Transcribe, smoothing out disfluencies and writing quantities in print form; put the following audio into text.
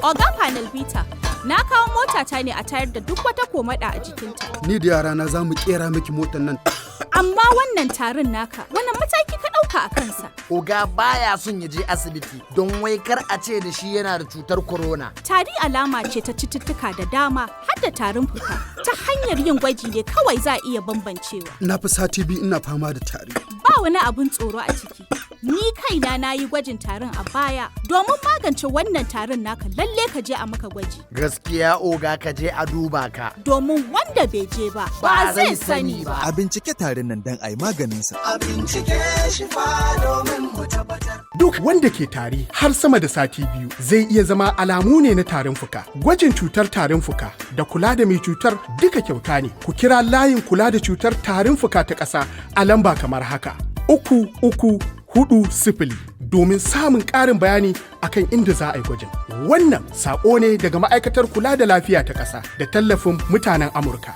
Oga Panel Beater, na kawo motata ne a tayar da duk wata komada a jikinta. Ni da yarana za mu kera miki motar nan. Amma wannan tarin naka, wannan mataki ka ɗauka a kansa? Oga baya son ya je asibiti don wai kar a ce da shi yana da cutar corona. Tari alama ce ta cututtuka da dama, har da tarin fuka. Ta hanyar yin gwaji ne kawai za a iya bambancewa. Na fi sati 2 ina fama da tari. Ba wani abun tsoro a ciki. Ni kaina na yi gwajin tarin a baya. Domin magance wannan tarin naka, lalle ka je a maka gwaji. Gaskiya oga, ka je a duba ka. Domin wanda bai je ba, ba zai sani ba. A bincike tarin nan don a yi maganinsa. A bincike shi fa domin mu tabbatar. Duk wanda ke tari har sama da sati 2 zai iya zama alamu ne na tarin fuka. Gwajin cutar tarin fuka da kula da mai cutar duka kyauta ne. Ku kira layin kula da cutar tarin fuka ta ƙasa a lamba kamar haka: 3340 domin samun ƙarin bayani akan inda za a yi gwajin. Wannan saƙo ne daga Ma'aikatar Kula da Lafiya ta ƙasa da tallafin mutanen Amurka.